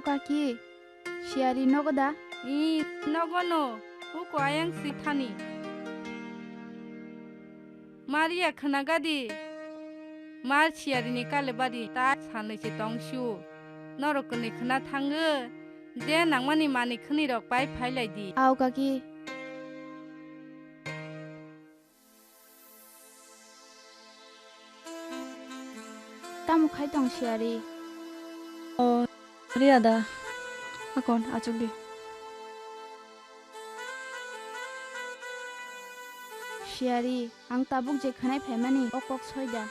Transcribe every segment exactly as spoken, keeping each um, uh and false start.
Kaki, siyari nogo da? Ih, nogo no, huko ayang si thani. Maria khwnagadi, mar siyarini kalebari ta sanwi se tongsu. Norok kwnwi khwna thango, je nangmani manwi khwnwi rok pai phai lai di. Ao kaki. Tamo khai tong siyari? O, Riya da. Akon, achuk di. Siyari, ang tabuk je khwnai phaimani, o kok soi da.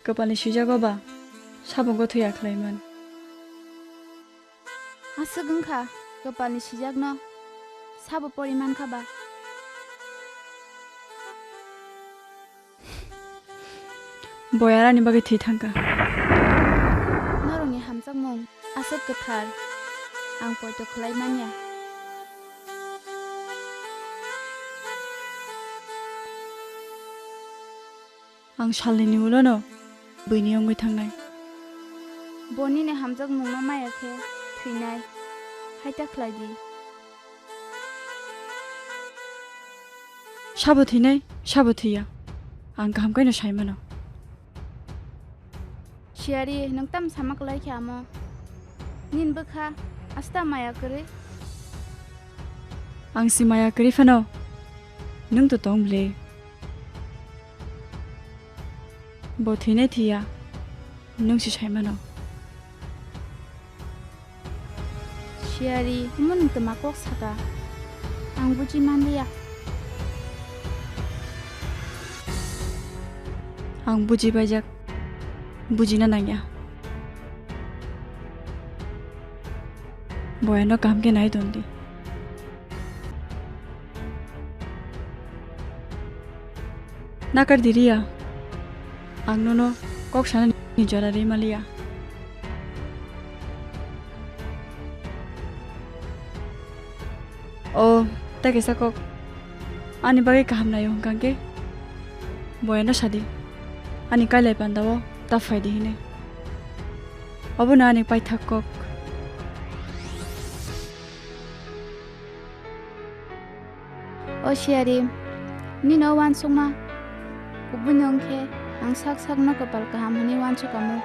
Kwpalni swijago ba, sabo gothoya khlaiman. Aswk wngkha, kwpalni swijakno sabo poriman kha ba. Boyarani bagwi thwi thangkha. Norokni hamjakmung aswk kwthar, ang poito khlai manya. Ang salnini ulono buini wngwi thangnai. Bo nini hamjakmungno maya khe thwinai. Hai ta khlai di. Sabo thwinai, sabo thwiya. Ang kaham khe'-no sai mano. Siyari, nwng tamo sama klai khe amo? Nini bwkha asta maya kwrwi? Ang si maya kwrwi phano, nwng to tong bwle. Bo thwinai thwiya, nwng si sai mano. Siyari, omo nwng twma kok saka? Ang buji manliya. Ang buji paijak, bujina nangya. Boyano kaham khe nai ton di. Nakar di Riya, ang nono kok sanani jora rwi maliya. O, tei kaisa kok. Ani bagwi kaham naio hwnkha khe, boyano sadi. Ani kailai pandao ta phai di hinwi. Obono ani paithak kok. O siyari, nini o uansukma kubui no wngkhe ang sak sakno kwpal kaham hwnwi uansukamo.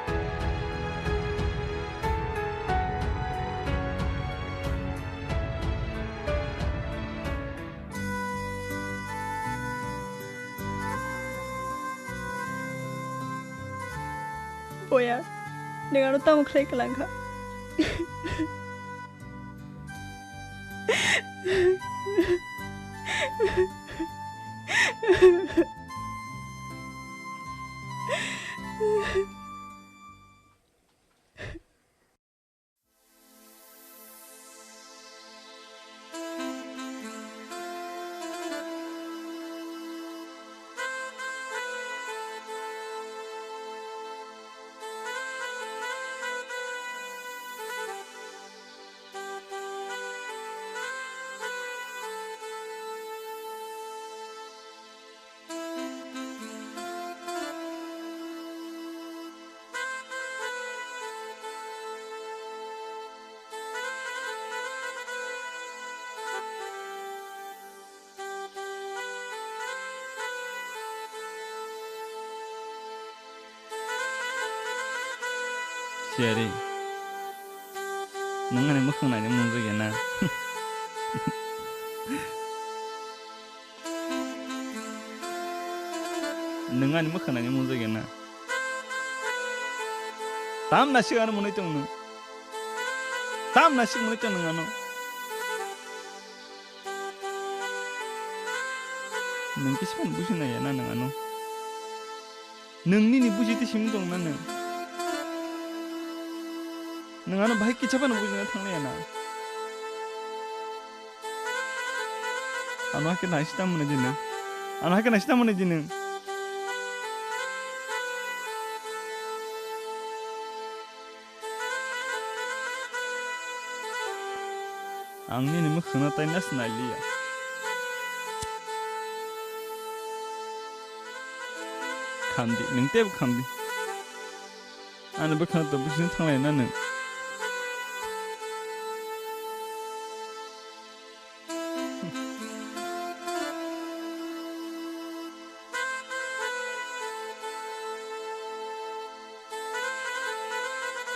Boya, nwng ano tamo khlai kwlangkha? Siyari, nwng ani mwkhang naina munjak ya na? Nwng ani mwkhang naina munjak ya na? Tam nasik ano mwnwi tong nwng? Tam nasik mwnwi tong nwng ano? Nwng kisa phano buji nai ya na nwng ano? Nwng nini buji twi simi tong na nwng? Nwng ano bahai kisa phano bujina thang ya na? Ano hakhe naisi tamo ni di nwng? Ano hakhe naisi tamo ni di nwng? Ang nini mwkhwngno tai nas nai liya. Khamdi, nwng teibo khamdi. Ani bwkhano tong bising thanglai na nwng.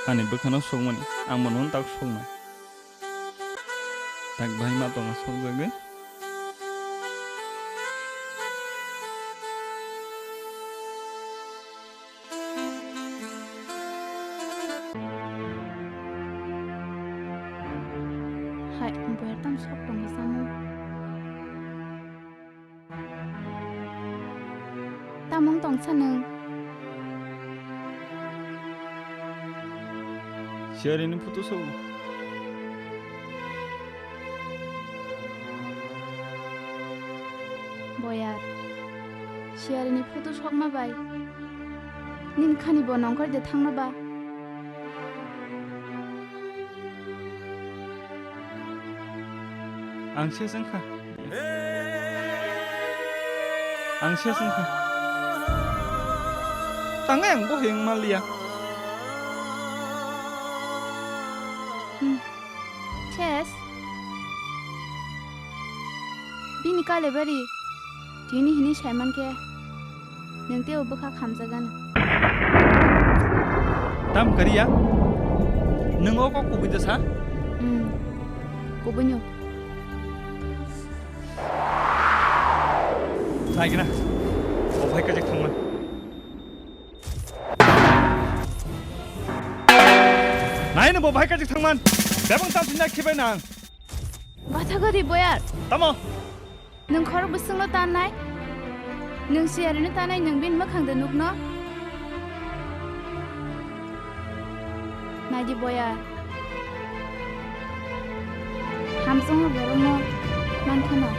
Ani bwkhano sokmani, ang bono tak sokna. Tak bahai ma tongo sokjagwi. Hai, boyar tam sok tongwi samung. Tamung tongsa nwng? Siyarini photo sobo. Boyar, siyarini photo sokma bai nini khani bo nongkhor de thangma ba? Ang se wngkha. Ang se wngkha. Tangai ang bo heng maliya. Hmm. Ses. Bini kale bari. Tini hini saiman khe. Nwng tei o bwkha khamjagani. Tam kariya? Nwng o kok kubui da sa? Hmm. Kubui nyo. Naigina. O bhai kajak thangman. Naino bo bhai kajak thangman. Bebang tam sinna khibai nang. Batha gari boyar. Tamo. Nwng khorok bwswngno tannai? Nwng siyarino tannai nwng bini mwkhang de nukno? Naidi boya. Hamjakma borokno mankhano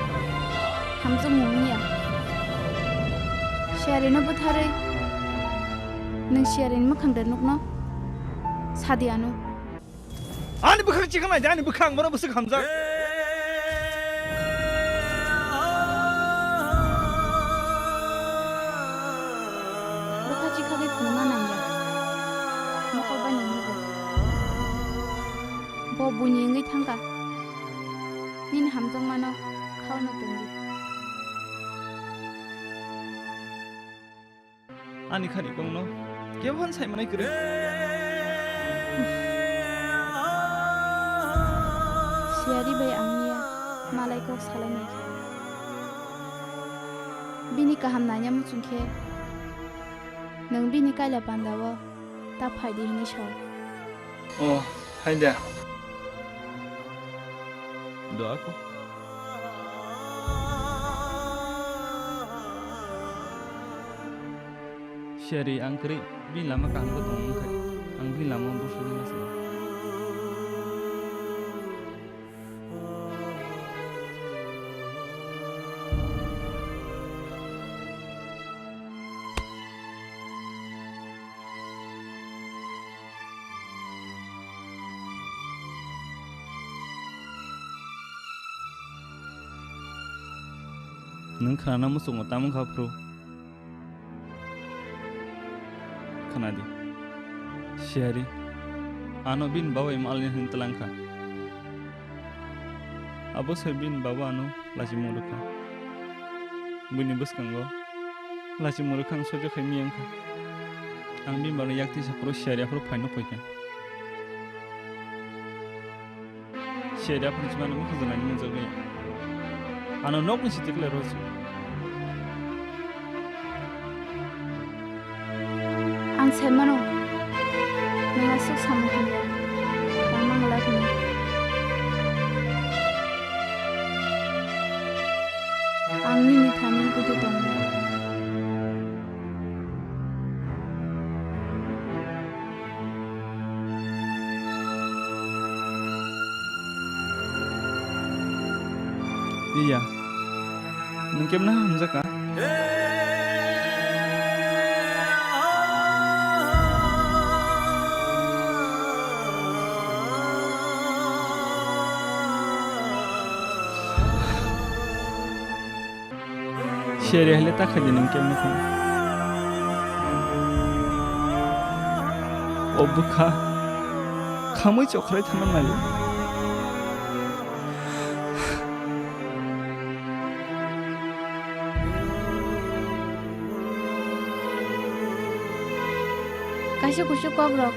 hamjakmung wngya. Siyarino bwtharwi nwng siyarini mwkhang de nukno? Sadi ano. Ani bwkhak chikha nai de, ani bwkhak, ang bono bwswk hamjak. Bwkha chikha khe phunukna nangya. Mokol bai nangya bo. Bo buini wngwi thangkha. Nini hamjakmano khaono tongdi. Ani khani kongno kebo han sai manai kwrwi. Siyari bai ang miya malai kok salai nai khe. Bini kaham nanya muchung khe nwng bini kaila panda o ta phai di hwnwi sao. O, hai da. Doa ko. Siyari ang kwrwi bini lama kaham khe tong wngkha. Ang bini lama o bwswk wngya se. Nwng khnana muchungo tamo wngkha phuru? Khna di. Siyari. Ano bini babai malni hwn twlang kha. Abo se bini baba ano lachimung rwkha. Buini bwskango lachimung rwkha ang sojo khai miyang kha. Ang bini bagwi yak tisa phuru siyari aphuru phaino phaikha. Siyari aphuru chimano mukha jwnani mung jagwi. Ano nokni siti kle rw se. Ang sai mano, nwng aswk samung hamya, tangma glak hwnwi. Ang nini thani bujo tongo. Iya. Nwng kebna hamjak ka? Siyari hai le ta khaidi nwng kemno khe. O bwkha khamwi chokhrai thangna naio. Kaisa kusu kokrok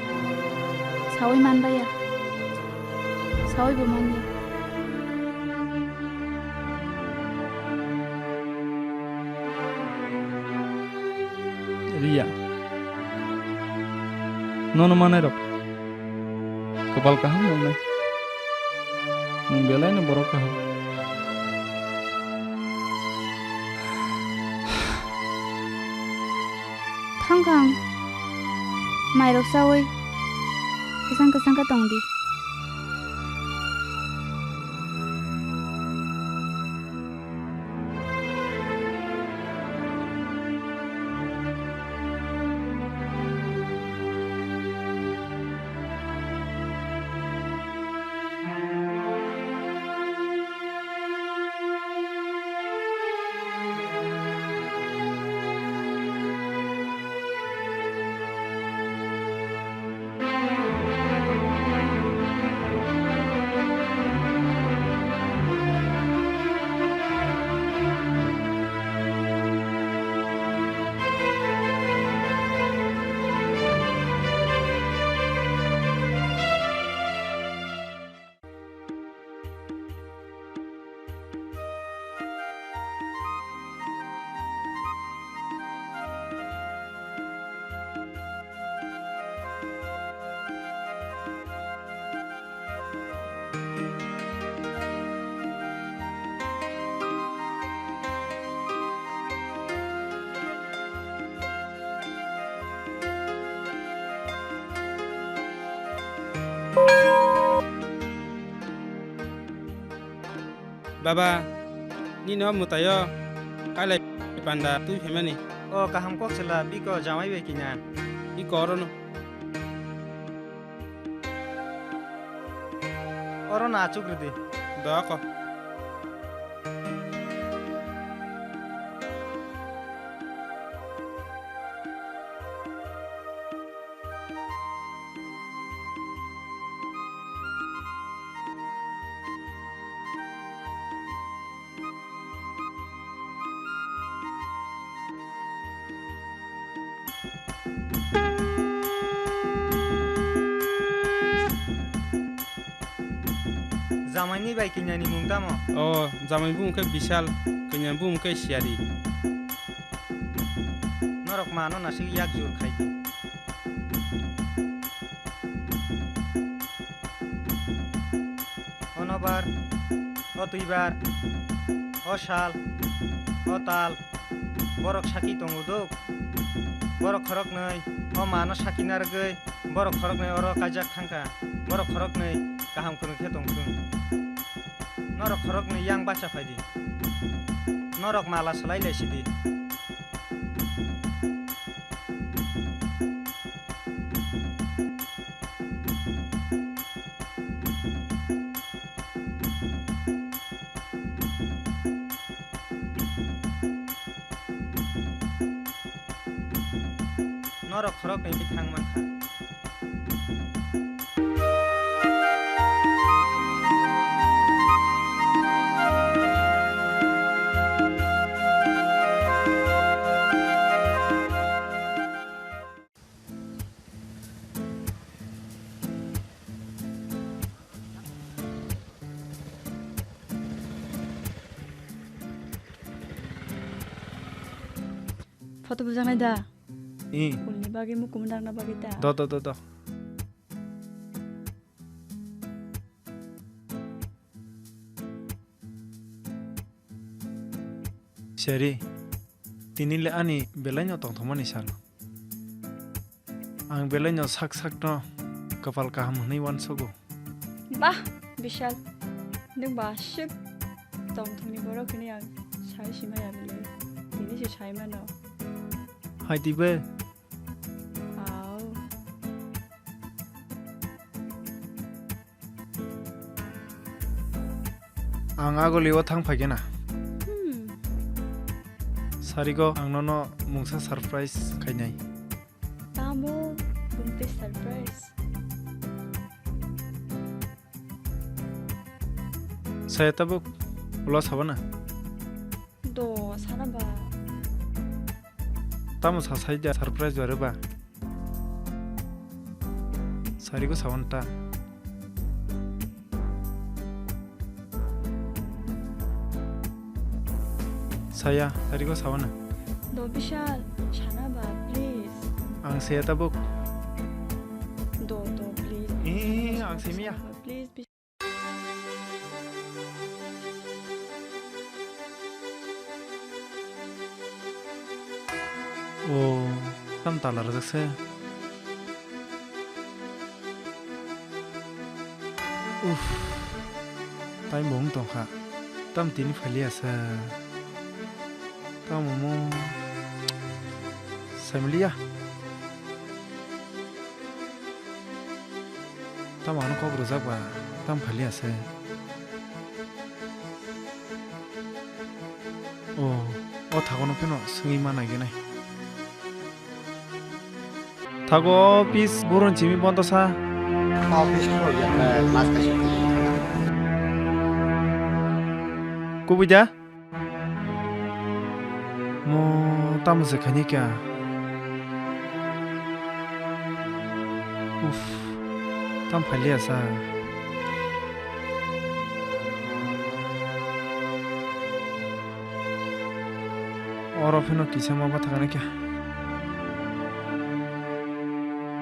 sawi manbaya, sawi bo manya. Riya, nono manai rok. Kopal kaham nongnai. Nwng belai no borok kaham. Thangkha ang. Mairok sawi kwchang kwchang khe tong di. Baba, nini o mwtaio kailai panda twi phaimani. O kaham kok sela, biko jamai bai kina. Biko orono. Orono achuk rwdi. Doko. Jamaini bai kwnani mung tamo? O, jamai bumung khe Bishal, kwnani bumung khe Siyari. Norok mano nasik yak jur khai di. Onobar, o twibar, o sal, o tal, borok saki tongo dok. Borok khoroknwi o mano saki narwgwi borok khoroknwi oro kaijak thangkha. Borok khoroknwi kaham kwrwng khe tongthung. Norok khoroknwi yang bacha phai di. Norok mala swlai lai sidi. Norok khoroknwi thang mankha. Photo bujaknai da? Ih. Ulni bagwi mukumu dakna bagwi da? Do, do, do, do. Seri, tini le ani belaino tongthokmani sal. Ang belaino sak sakno kapal kaham hwnwi uansogo. Bah, Bishal, nwng ba aswk tongthokni borok hwnwi ang sai simaya bile. Tini se sai mano. Hai twibo? Au. Ang agoli o thang phaikhe na. Hmm. Sarigo ang nono mungsa surprise khainai. Tamo? Tei surprise. Saya tabuk ulo sabana? Do, sana ba. Tamo sa sai da surprise bare ba? Sarigo sawan ta. Saya, sarigo sawana. Do Bishal, sana ba, please. Ang saya tabuk. Do, do, please. Eh, ang simiya. Please, Bishal. O, tam tala rwjak se. Uff, tai bo wng tongkha. Tam tini phaliya se. Tamo mo saimaliya. Tamo ano kok rwjak ba, tam phaliya se. O, o thago no pheno swngwi ma naigenai. Thago office boron chimi bondo sa. Office ko ya, mas kasi. Kubui da? Mo tamo se khani kya? Uff, tam phaliya sa. Oro pheno kisa ma bathakna kya?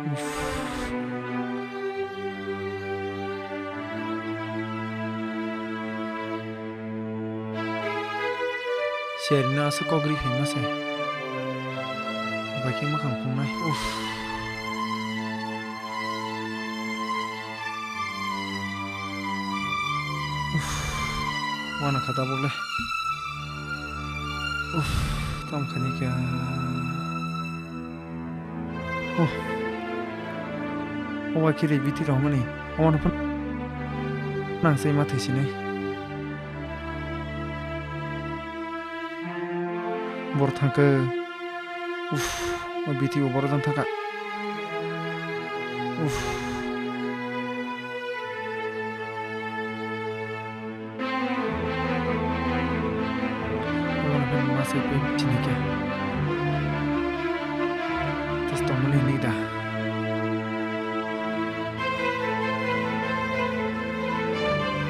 Uff. Cherino aswk kok ri phaima se. Bai khe mwkhang phungnai. Uff. Uff. Uanw kha tabuk le. Uff. Tamo khani kha. Oh. O bai khe de biti rok mani. Omo no phun. Nang sai ma thwi sinai. Bor thangkhe. Uff, o biti bo borok jang thangkha. Uff. Omo no phai ma sai phai chini khe. Tes tongmani hinwi da.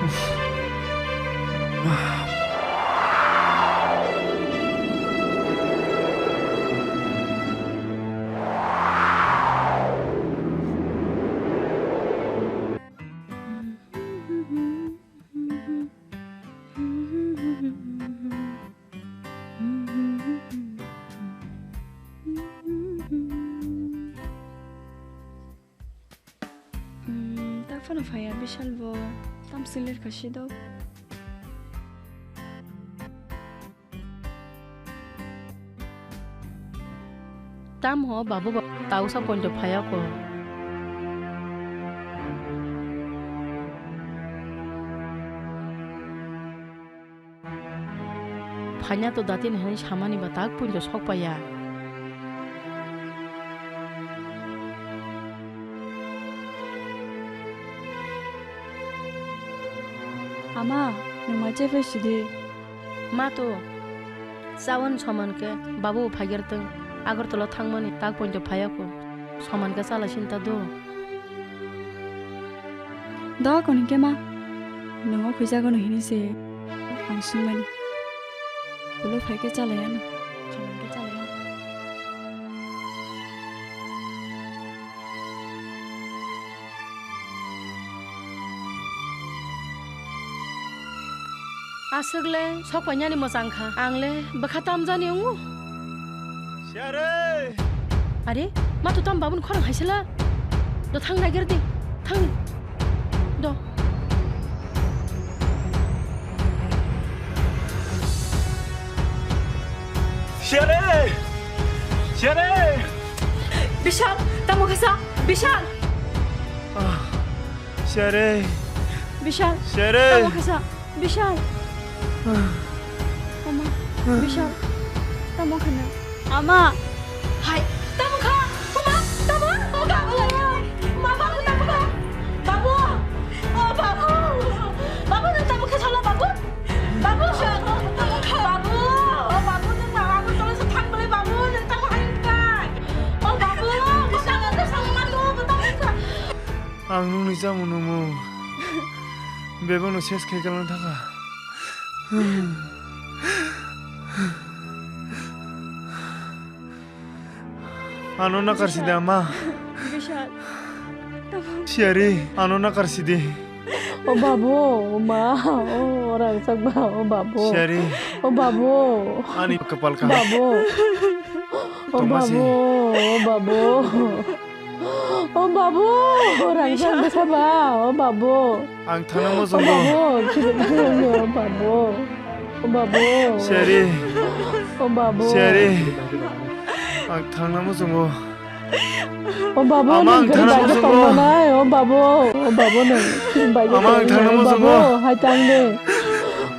Uff. Ma. Umm, tak phano phaiya Bishal bo, tam silir kha si do. Tamo babu ba tausa poito phaiya ko. Phaina to datini hinwi samani ba tak puinjo sok paiya. Ama, nwng mai chai phai sidi. Ma to, chawan soman khe babu phaigertwng, Agartala thangmani tak puinjo phaiya ko. Soman khe chala sinta do. Doa kon hinkhe ma, nwng o khuijago no hini se ang swngmani. Ulo phai khe chalai ano, soman khe chalai ano. Aswk le sok painani mwchang kha. Ang le bwkha tamjani wngo. Siya re! Are, ma to tamo babuni khorang haisela. Do thang naiger di. Thang. Do. Siya re! Siya re! Bishal, tamo kha sa? Bishal! Ah, siya re! Bishal, siya re! Tamo kha sa? Bishal. Ama. Bishal. Tamo khana. Ama. Hai. Tamo kha. Ama. Tamo. Oga. Nungni chamung nungmung bebakno ses khai kalang thaka. Ano nakar sidi ama. Bishal. Siari, ano nakar sidi. O babu, o ma, o rangchak ba, o babu. Siari. O babu. Ani kapal ka. Babu. O Tongma si. Babu, o babu. O babu, o rangchak bwsa ba, o babu. Ang thana O muchungo. Babu, chiri thangni o babu. O babu. Siari. O babu. Siari. Ang thangna muchungo. O babu, Ama, ang thangna muchungo. Ama, ang thangna muchungo. O babu, o babu, nwng chini bai Ama, ang thangna muchungo. Babu, hai tang de.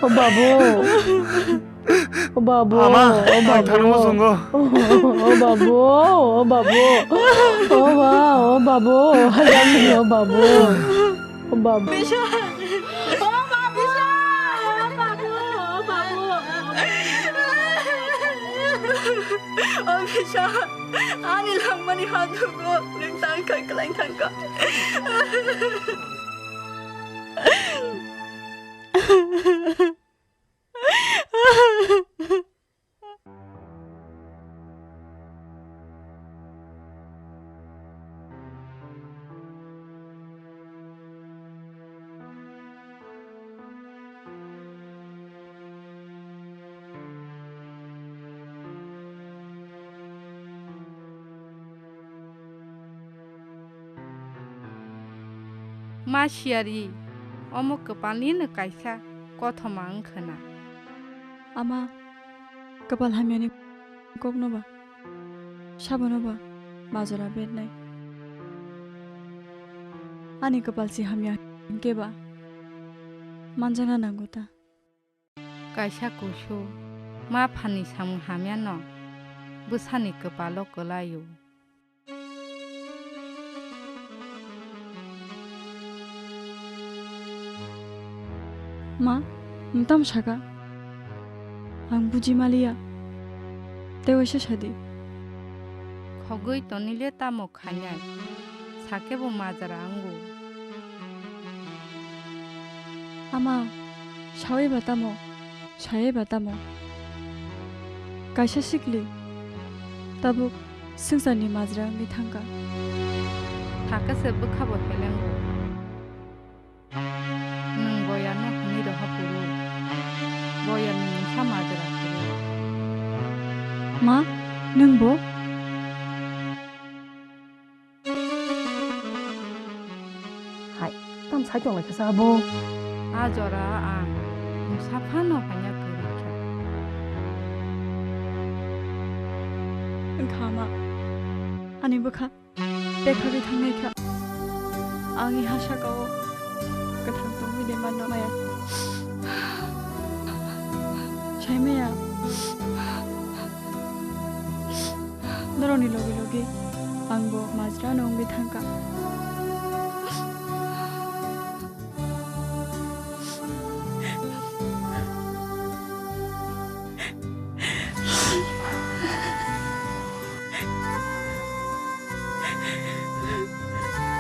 O babu. O babu, Ama, o ang babu. Thangna muchungo. O babu, o babu. O ba, o babu. Hai tang de, o babu. O babu. Bishal! O babu! Bishal! O babu! O babu! O Bishal! Ani langmani hadugo nwng tangkha, kwlai tangkha. Ma siyari, omo kwpalnino kaisa kothoma wngkha na. Ama kwpal hamyani kokno ba, sabono ba majra bernai. Ani kwpal si hamya hinkhe ba manjakna nango ta. Kaisa kusu ma phanni samung hamyano bwsani kwpalo kwlaio. Ma, nwng tamo saka? Ang buji maliya. Tei waisa sadi. Khogwi tonile tamo khainai? Sakhe bo majra wngo. Ama, sawi ba tamo? Sawi ba tamo? Kaisa sikli. Tabuk swngcharni majra wngwi thangkha. Sakhe se bwkha bo helengo. Nwng boyarno hwnwi rohor kwrwi. Boyarni mungsa majra kwrwi. Ma, nwng bo? Hai, tam sai tong lai kha sa bo. A jora ang mungsa phano hanya kwrwi kha. Wngkha ma, ani bwkha. Bekhagwi thangnai kha. Ang iha sakao kwthang tongwi de manno maya. Sai maya. Norokni logi logi angbo majra no wngwi thangkha.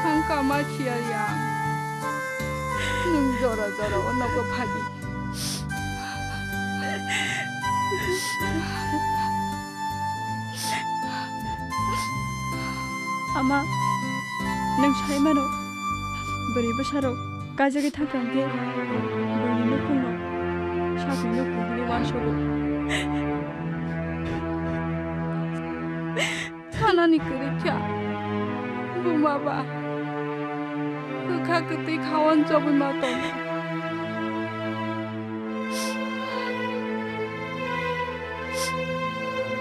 Ang kama siya yang. Nwng jora jora o nogo phadi. Ama, nwng sai mano, bwrwi bwsarok kaijagwi thangkha hwnkhe, buini nukhungno sakni nukhung hwnwi uansugo. Sanani kwrwi kha, buma ba kwkha kwtwi khawan chobwi ma tongo.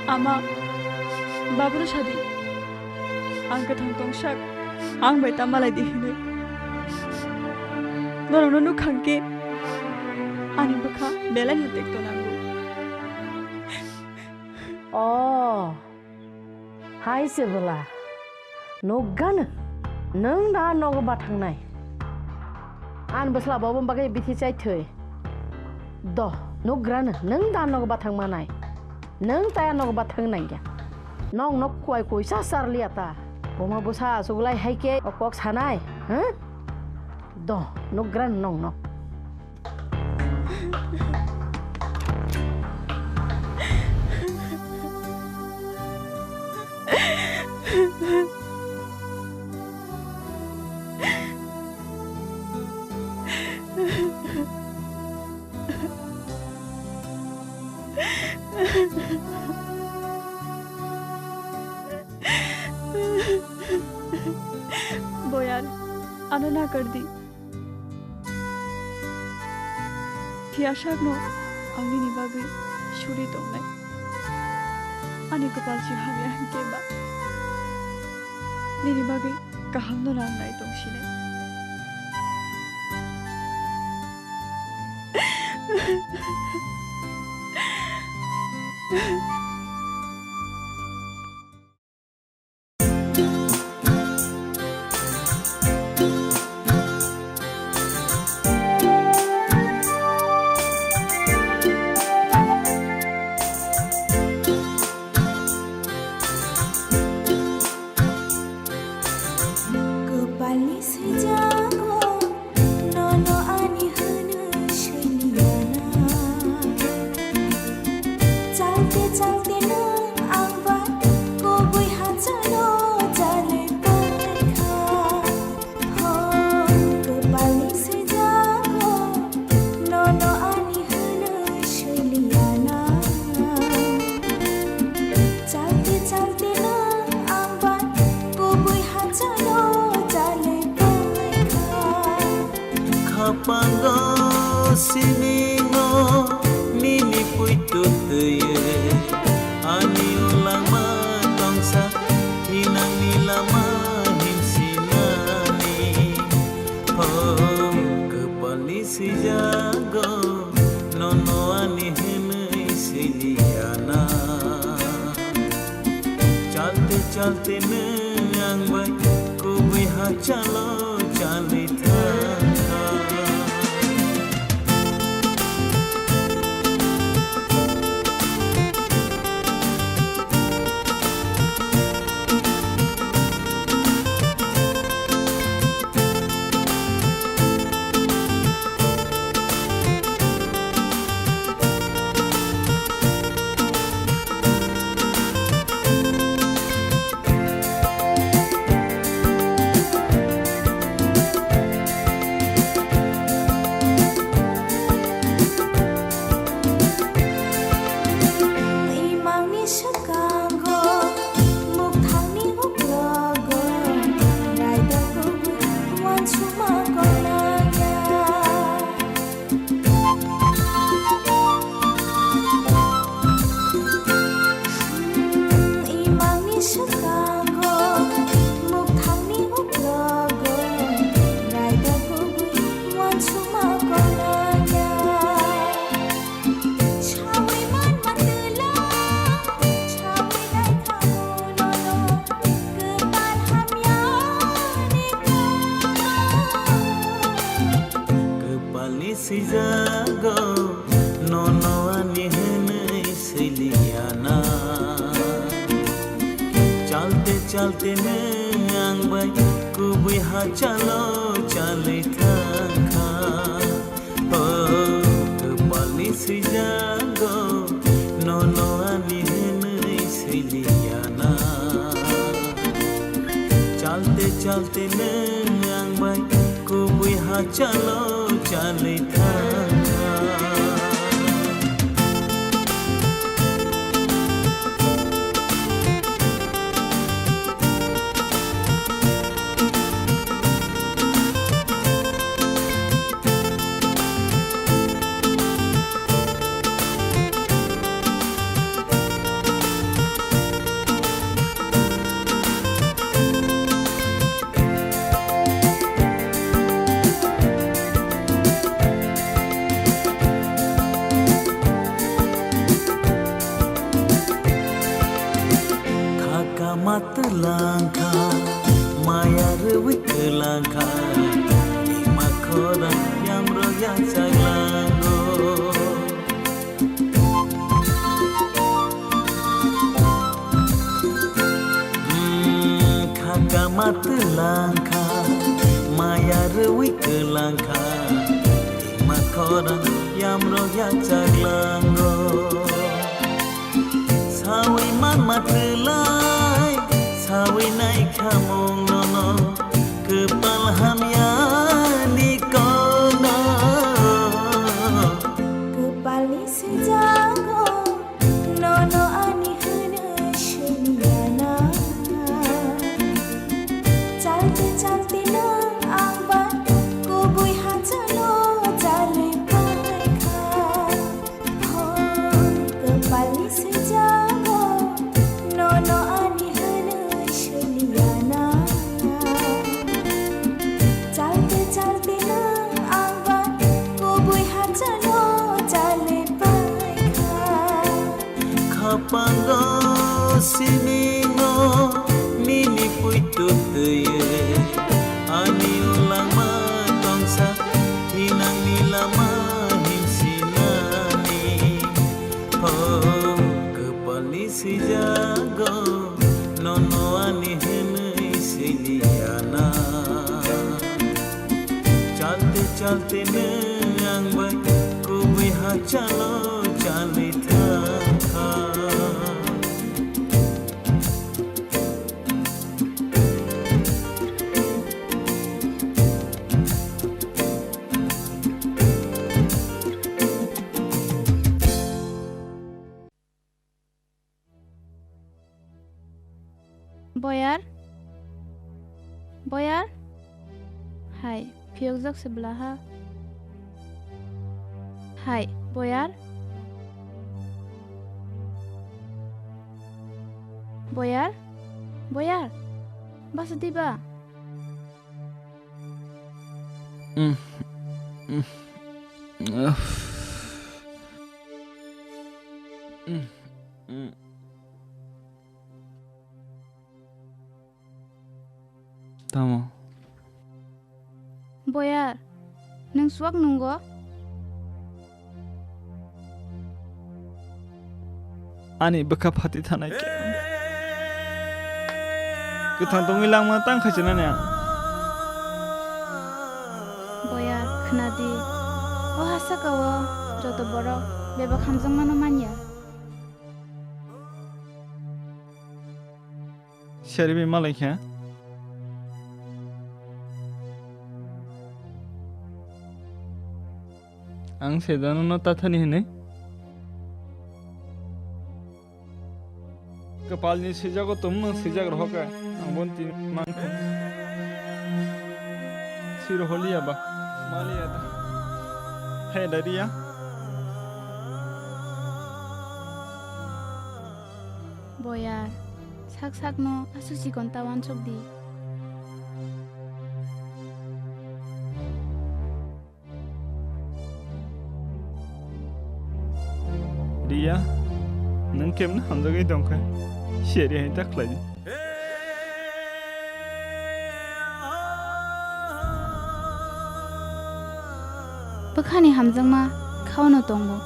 Ama, babono sadi, ang kwthang tongsak, ang bai ta malai di hinwi. Norokno nukha hwnkhe, ani bwkha belai no tekto nango. Oh. Hai se bwla, nukgano, nwng da nogo bathangnai. Ani bwsla bo bagwi bithi chai thwi. Do, nukgrano, nwng da nogo bathang manai. Nwng taya nogo bathang nangya. Nokno kuai kuisa charliya ta. Buma bwsa achuklai hai khe o kok sanai, ha? Do, nukgra nongno. Boyar, ano nakardi. Phiya sakno ang nini bagwi suri tongnai. Ani kwpal si hamya hinkhe ba nini bagwi kahamno nang nai tongsinai. Kwpalni swijago nono ani hwnwi swiliya na. Chalte chalte nwng ang bai kubui hachalo chalwi paikha. Ho, kwpalni swijago nono ani hwnwi swiliya na. Chalte chalte nwng ang bai kubui hachalo chalwi paikha. Khapango siningo nini puitu twiwi ani ulangma tongsa hinangni lama himsinani. Ho, kwpalni swijago nono ani hwnwi swiliya na. Chalte chalte nwng ang bai kubui hachalo chalwi thangkha. Imangni swkango, mukthangni uklogo, raida kubui uansukma konaia. Imangni swkango, mukthangni uklogo, raida kubui uansukma konaia. Sawi manma twla, sawi naikha ulono, kwtal hamyani kwma. Kwpalni swijago, nono ani hwnwi swiliya na. Chalte chalte nwng ang bai kubui hachalo chalwi thangkha. O kwpalni swijago, nono ani hwnwi swiliya na. Chalte chalte nwng ang bai kubui hachalo chalwi thangkha. Khaka matwlangkha, maya rwui kwlangkha, ima khorang yamro yachaklango. Hmm, khaka matwlangkha, maya Rwi kwlangkha, tingma khorang yamrok yakchak lango. Sawi manma twlai, sawi naikha mung nono, kwpal hamyani kono. Kwpalni swijago, nono ani hwnwi swingyana. Chalte chalte nwng ang bai kubui hachalo chale phaikha. Hoi kwpalni swijago, nono ani hwnwi swingyana. Chalte chalte nwng ang bai kubui hachalo chale phaikha. Khapango siningo nini puitu twiwi ani ulangma tongsa thinangni lama himsinani. Ho, kwpalni swijago nono ani hwnwi swingyana. Chalte chalte nwng ang bai kubui hachalo chali thangkha. Boyar? Boyar? Hai, phiyokjak se bwla ha. Hai, Boyar? Boyar? Boyar? Basa diba? Mm, mm, mm, ah. Mm, mm. Tamo? Boyar, nwng chuak nungo? Ani bwkha phati thanai khe. Kwthang tongwi langma tang khaichinani ang. Boyar, khna di. O ha saka o joto borok bebak hamjakmano man ya. Seri bai malai kha. Ang sedano no tathani hinwi. Kwpalni swijago tongmung swijak rohokha. Ang bon tin mankha. Siro holiya ba. Maliya da. He dariya. Boyar, sak sakno aswk chikon ta uansuk di. Riya, nwng kemno hamjagwi tongkha? Seri hai ta khlai di. Bwkhani hamjakma khaono tongo.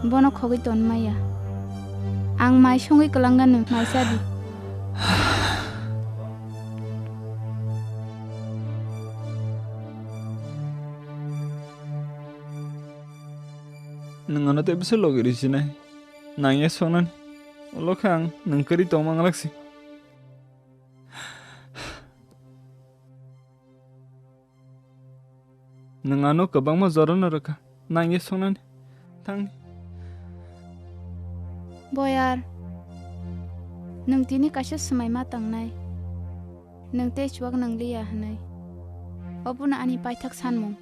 Bono khogwi ton maya. Ang mai songwi kwlangganw, mai cha di. Nwng ano tei bwswk logi rwsinai? Nangya songnani. Ulo khe ang nwng kwrwi tongma wnglaksi. Nwng ano kwbangma jorano rwkha, nangya songnani thangni. Boyar, nwng tini kaisa swmai ma tangnai, nwng tei chuak nang liya hwnwi. Obono ani paithak sanmung.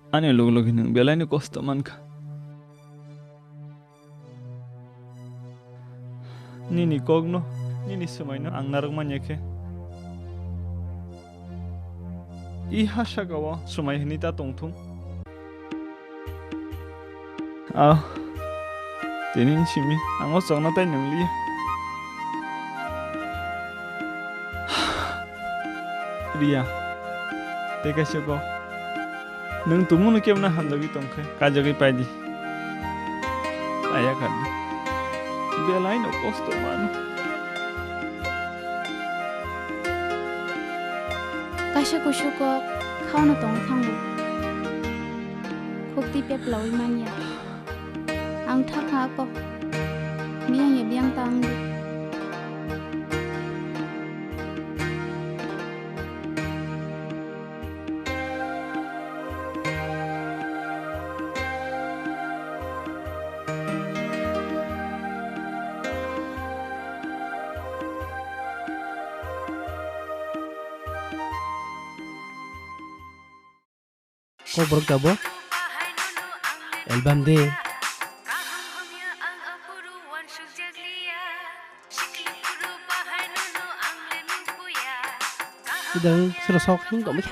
Ani logi logi nwng belaini kosto mankha. Nini kokno, nini swmaino ang narwk manya khe. I ha saka o swmai hwnwi ta tongthung. Ah, tini simi ang o chokno tai nwngliya. Riya, tei kaisa kok. Nwng tumungno kebna hamjagwi tongkhe, kajagwi paidi. Aya kadi. Belai no kosto mano. Kaisa kusu kok khaono tong thango. Khukti peplawi manya. Ang thakha kok. Biyang ya biyang ta wngdi. Kok borok tabo? Album de. Sidang sero sok hing tong bikha.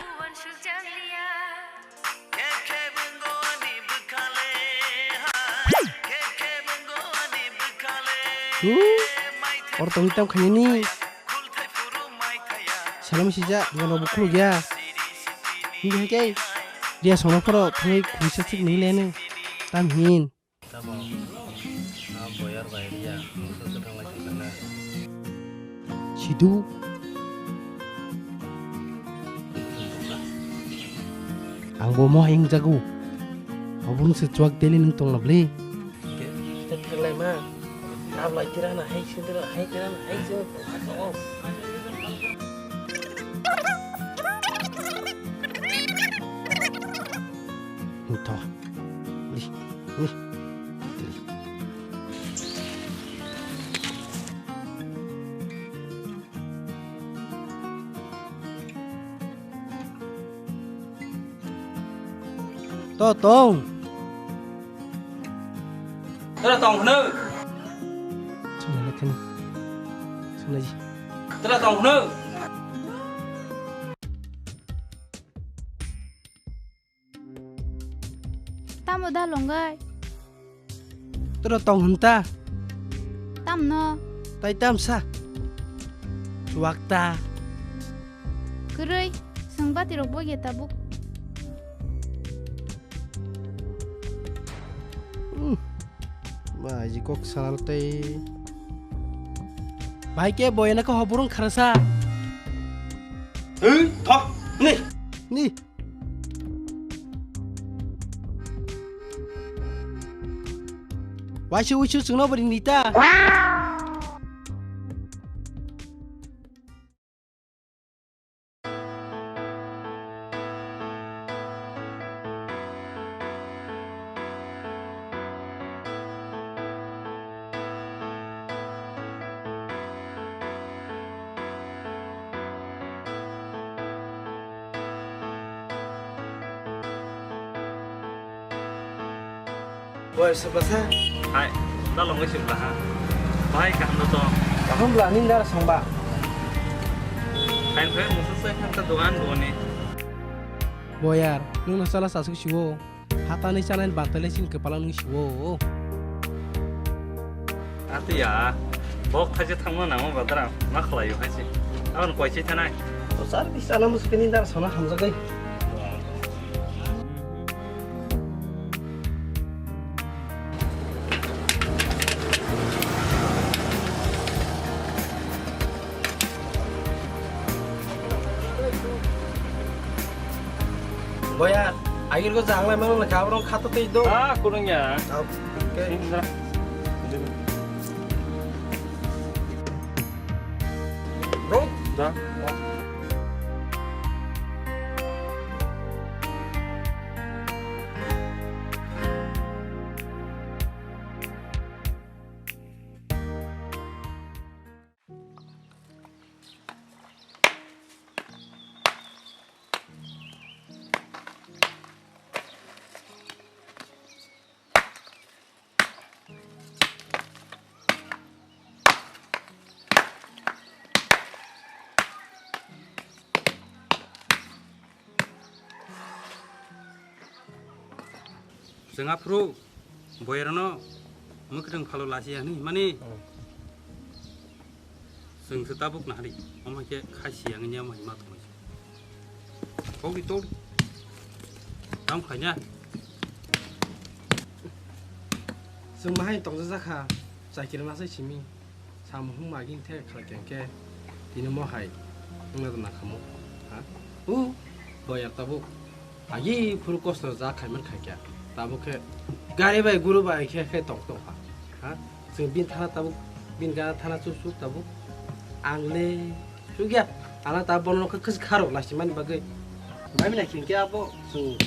Tu, or tong tam khani ni. Salam sija, gano bukhuluk ya. Hindi hai kai. Dia sono phoro thangwi khuisa sik ni lene. Tam hin. Tamo, ah, boyar bai ria, musa se thanglai se thangnai. Sidu. Ang bo mo hayung jago. Abung se chuak deli nung tong na bli. Te, te thanglai ma. Kap lai tira na hai se tira, hai tira na hai se. Hintho. Ni, ni. To tong. Tara tong hwnwi. Sumna le thani. Sumna ji. Tara tong hwnwi. Tamo da longai? Toro tong hwn ta? Tamno? Tai tamsa. Chuak ta. Kwrwi, chwng bati rok bo ya tabuk. Hmm. Ba, ji kok sal tei. Bai ke boyana ko hoburung kharasa. Hei, tho, ni. Ni. Waisi uisu chwngno bwrwi nita. Boy, Subasa. Hai, da longwi sibla ha. Bahai kaham da to. Kaham bla, nini dara songba. Kain phai musa sai thang ta dogan boni. Boyar, nwng no chala sasuk siwo. Hatani chanai bantai le chini kwpalo nwng siwo. Atiya, bok thaise thangma nangma badra, ma khlaio haise. Aboni koichi thanai. To sar di chala musu kini dar sona hamjagai. Boyar, agir go janglai mano na kabrong khato tei do. Ah, kurungya. Okay. Indra. Bro. Da. Chwng aphuru boyarno mwkhwtwng phalo lasiya hwnwi mani. Hmm. Chwng se tabuk nahari, omo khe khai siyang nya mai ma tongwi. Kok di tor. Tam khaina. Chwng mahai tongjajakha. Chakiri masa simi samung hung magi the khalai kengke tini mo hai wngna do nakhamo. Ha? U boyar tabuk agi phuru kosto ja khaiman khaikya. Tabuk khe gari bai guru bai khe khe tong tong ha. Ha? Chwng bin thana tabuk bin gana thana chuk chuk tabuk ang le Chukya, ala ta bono khe khis kharo lastimani bagwi. Bai mina khin khe abo chwng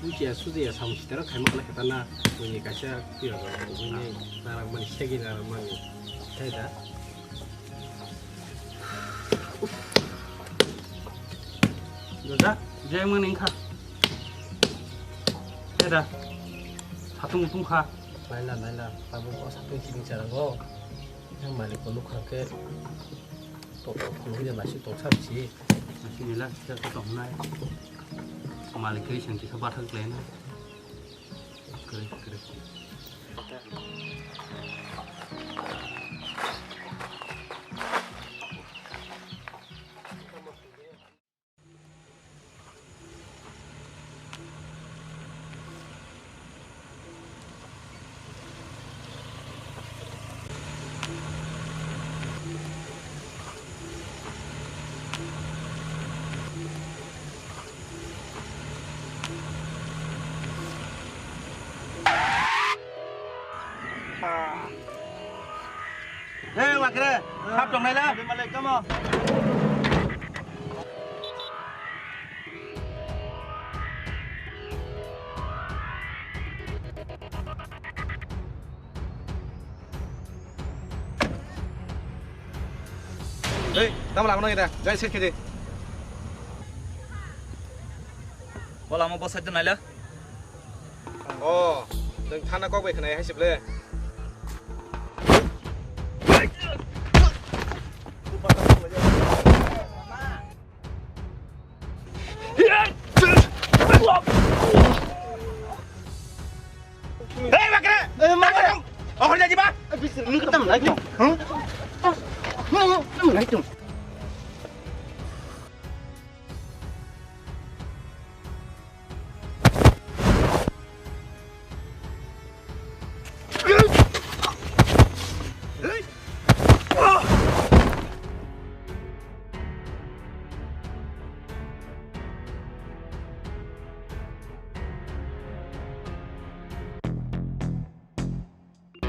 bujiya sujiya samung sitaro khaima khlai khe ta na chwngni kaisa twiya rok bini narang mani segi narang mani. Thai da. Joda, jai mani kha. Thai da. Satung tung kha. Naila, naila, tabuk o satung sini charango. Yang malik ko nukha khe. Tok tok khulugwi naisik tong sa bisi. Naisik nila kisa khe tong nai. Malik khe seng kisa bathak khlai nai. Kwrwi kwrwi. Hei, wakre, khap tongnai la? Malai, malai, come on. Hei, tamo lama nang ida, jai sir khede. Bo lama bo side nai la? O, nwng thana kok bai khwnai hai se ble. Hei, bakre! Eh, ma- Bakre! Oh, kerja di ba? Nung ketam lagi dong. Hah? Nung ketam lagi dong.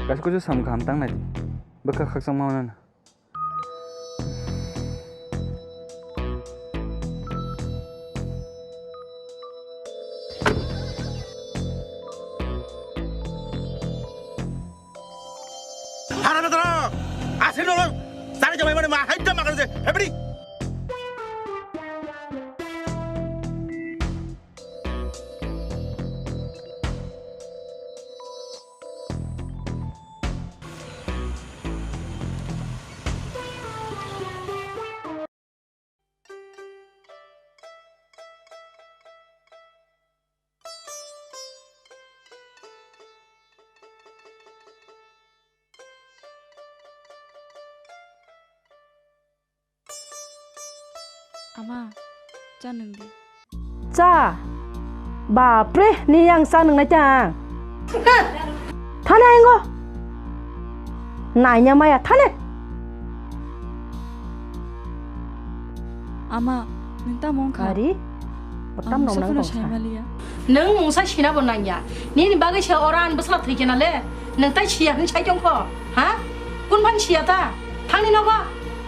Kaisa kuchu samung kaham tang nai di. Bwkha khakchangma wngnai. Hara na tara, asir no, sari jamai mane ma, hai jama kar je, hebri. Ama, cha nwng di. Cha. Bapre, ni yang cha nwngnai ta ang. Thane aingo. Nainya maya, thane. Ama, nwng tamo wngkha? Ari, bo tamno nwngnai tongsa. Nwng mungsa sina bo nangya. Nini bagwi se ora ani bwsla thwi khe na le. Nwng tai siya hwn sai tongkho. Ha? Kun phan siya ta? Thangni nogo.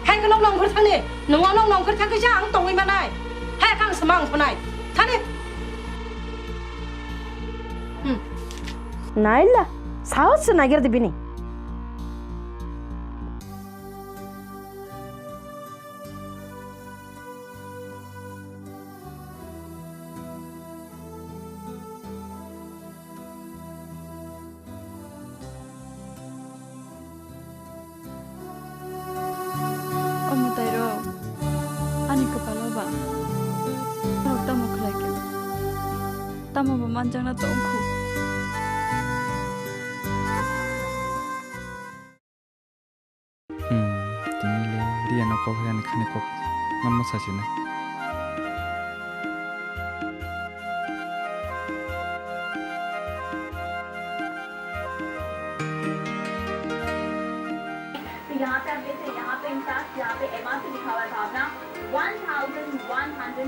Hai khe nok nongkhor thangni. Nwng o nok nongkhor thang khe ang tongwi manai. Hai kang sama ang thonai. Thani. Hmm. Naila. Sahos se nagir de bini. O mwtai rok, ani kwpalo ba norok tamo khlai kha? Tamo bo manjakna tong kho. Hmm, tini le Riya no kok, Riya ni khani kok manma sasinai. ये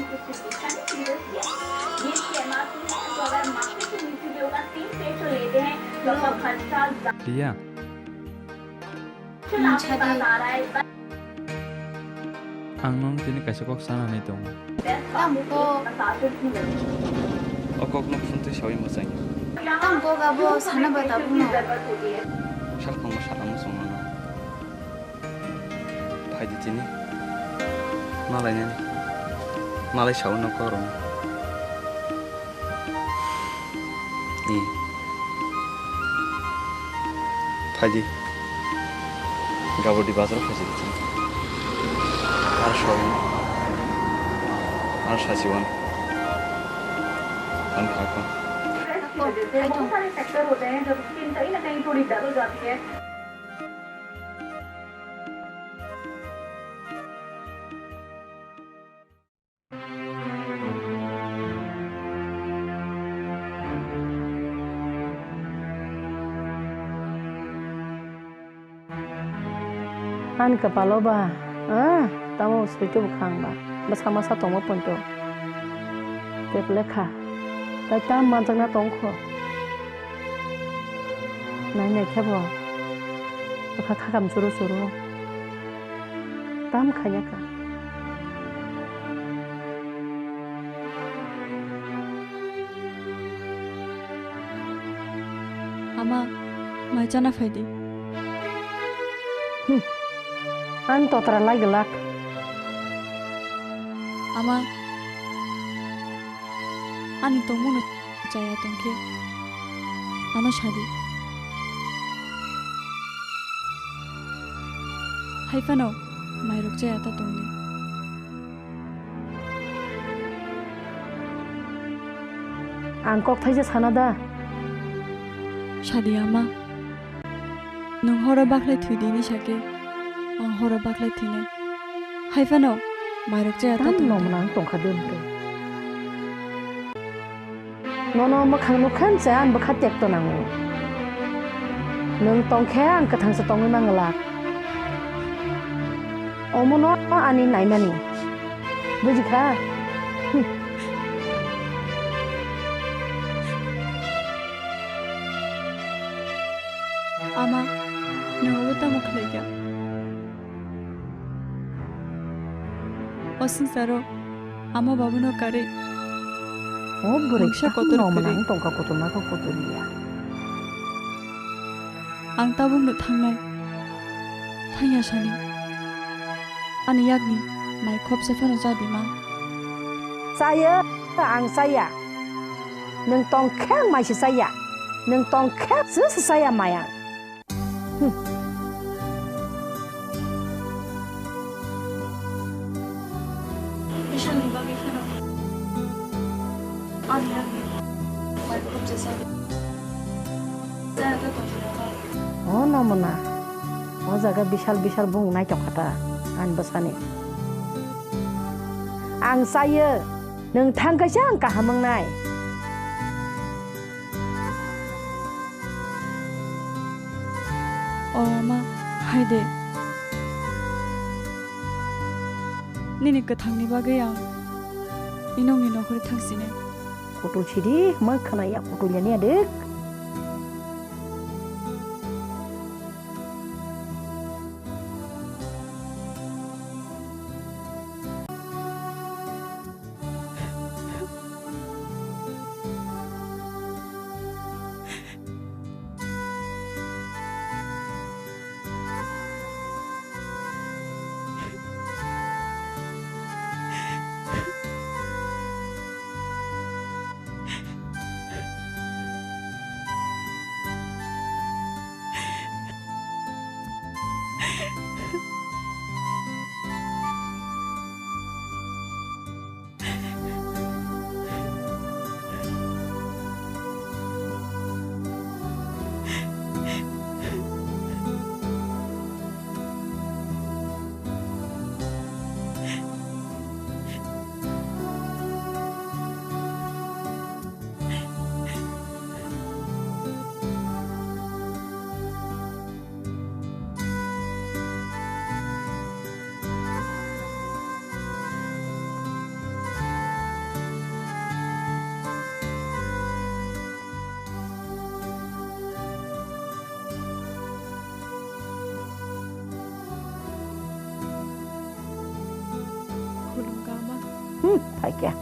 स्कैम आपको है, तो अगर मार्केट से नीचे भी होगा, तीन पैसे लेते हैं, तो आपका खर्चा ज्यादा। Liya. Ang chadi. Ang nono tini kaisa kok sana hinwi tongo. Tamo kok? O kokno phunti sawi mwchangya. Tamo kok abo sana ba tabukno? Sak tongo sana mwchangmano. Phaidi tini. Malai nani. Malai sawi no kokrokno. Ni. Phaidi. Gabodi bazar phaidi. Ar sawi. Ar sachiwan. Ang khakon. बहुत सारे फैक्टर होते हैं, जब स्किन कहीं ना कहीं थोड़ी डल जाती है। Ani kwpalo ba, ah, tamo swi khe bwkhang ba, bwsa masa tongma ponto. Kep lekha, tai tam manjakna tongkho. Nai nai khe bo, bwkha khakam churu churu. Tam khaina kha. Ama, mai chana phaidi. Hmm. Ang totra lai glak. Ama, ani tongmungno chaya tongkhe, ano sadi. Hai phano mairok chaya ta tongdi. Ang kok thaisa sana da? Sadi ama. Nwng horo bakhlai thwidi hinwi sakhe, ang horo bakhlai thwinai. Hai phano mairok chaya ta tongdi. Tam nomna ang tongkha de hwnkhe. Nono mwkhang nukha hwnse ang bwkha tekto nango. Nwng tongkhe ang kwthangsa tongwi manglak. Omono ani naimani. Bujikha? Hmm. Ama, nwng obo tamo khlaikha? O swngcharo ama babuno karwi. O bwrwi mungsa kotor kwrwi. Ang tongkha kotorma khe kotor ya. Ang tabukno thangnai. Thangya sani. Ani yakni mai khopsa phano chadi ma. Chaya, ang chaya. Nwng tongkhe ang mai se chaya. Nwng tongkhe se se chaya mai ang. Hmm. O nomona, o jaga bisal bisal bung naithok kha ta, ani bwsani. Ang chayo, nwng thang kaisa ang kaham wngnai. O ama, hai de. Nini kwthangni bagwi ang inongni nokhorwi thangsinai. Kutul sidi, hwnma khwnaya kutul yani adek. Hmm, phaikya.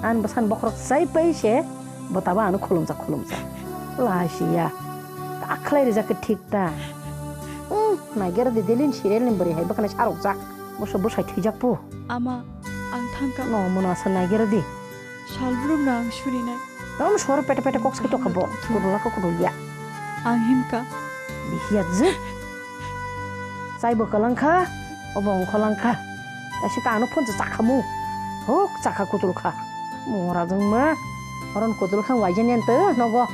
An bwsan bokhorok chai pai se, bo tabo ano khulumjak khulumjak. Laisiya. Akhlai rijak khe thik ta. Hmm, naigera di delin serial ni bwrwi hai bwkhani sarokjak. Boso bwsai thwijak pu. Ama, ang thangka. No, mono asa naigera di. Salbrum no ang surinai. Tom sor pete pete kok sai tokha bo. Kudula ko kudulya. Ang himka. Bihiyat je. Chai bo kwlangkha, obo ongkholangkha. Kaisa kano phone se chakhamu. Hok chakha kutulkha. Mora jongma. Oron kutulkha waijani ante nogo.